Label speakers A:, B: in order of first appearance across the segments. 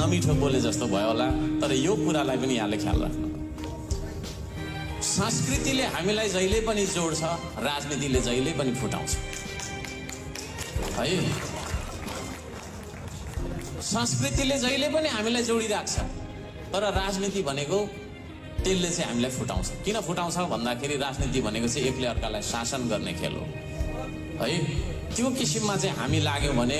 A: नमिठो बोले जस्तो भयो होला, तर यो कुरालाई पनि यहाँले ख्याल राख्नु। संस्कृतिले हामीलाई जहिले पनि जोड्छ, राजनीतिले जहिले पनि फुटाउँछ है। संस्कृतिले जहिले पनि हामीलाई जोडिराख्छ, तर राजनीति भनेको त्यसले चाहिँ हामीलाई फुटाउँछ। किन फुटाउँछ भन्दाखेरि राजनीति भनेको चाहिँ एकले अर्कालाई शासन गर्ने खेल हो है। त्यो किसिममा चाहिँ हामी लाग्यौँ भने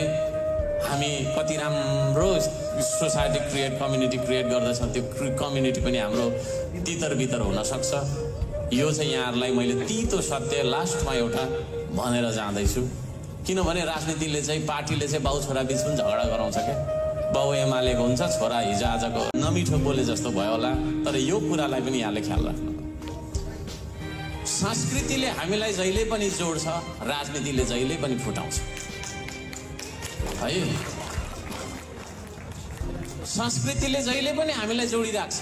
A: हामी कति राम्रो सोसाइटी क्रिएट, कम्युनिटी क्रिएट गर्दैछौँ, त्यो कम्युनिटी पनि हाम्रो तितर बितर हुन सक्छ। यो चाहिँ यहाँहरूलाई मैले तितो सत्य लास्टमा एउटा भनेर जाँदैछु। किनभने राजनीतिले चाहिँ, पार्टीले चाहिँ बाउ छोरा बीच पनि झगडा गराउँछ क्या। बाउ एमालेको हुन्छ, छोरा हिजो आजको नमिठो बोले जस्तो भयो होला, तर यो कुरालाई पनि यहाँले ख्याल राख्नु। संस्कृतिले हामीलाई जहिले पनि जोड्छ, राजनीतिले जहिले पनि फुटाउँछ है। संस्कृतिले जहिले पनि हामीलाई जोडिराख्छ,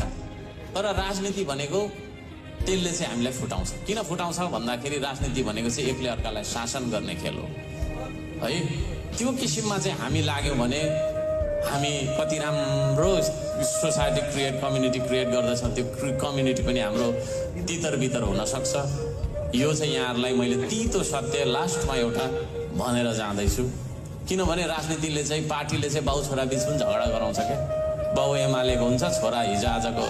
A: तर राजनीति भनेको त्यसले चाहिँ हामीलाई फुटाउँछ। किन फुटाउँछ भन्दाखेरि राजनीति भनेको चाहिँ एकले अर्कालाई शासन गर्ने खेल हो है। त्यो किसिममा चाहिँ हामी लाग्यौँ भने हामी कति राम्रो सोसाइटी क्रिएट, कम्युनिटी क्रिएट गर्दैछौँ, त्यो कम्युनिटी पनि हाम्रो तितर बितर हुन सक्छ। यो चाहिँ यहाँहरूलाई मैले तितो सत्य लास्टमा एउटा भनेर जाँदैछु। किनभने राजनीतिले चाहिँ, पार्टीले चाहिँ बाउ छोरा बीच पनि झगडा गराउँछ क्या। बाउ एमालेको हुन्छ, छोरा हिजो आजको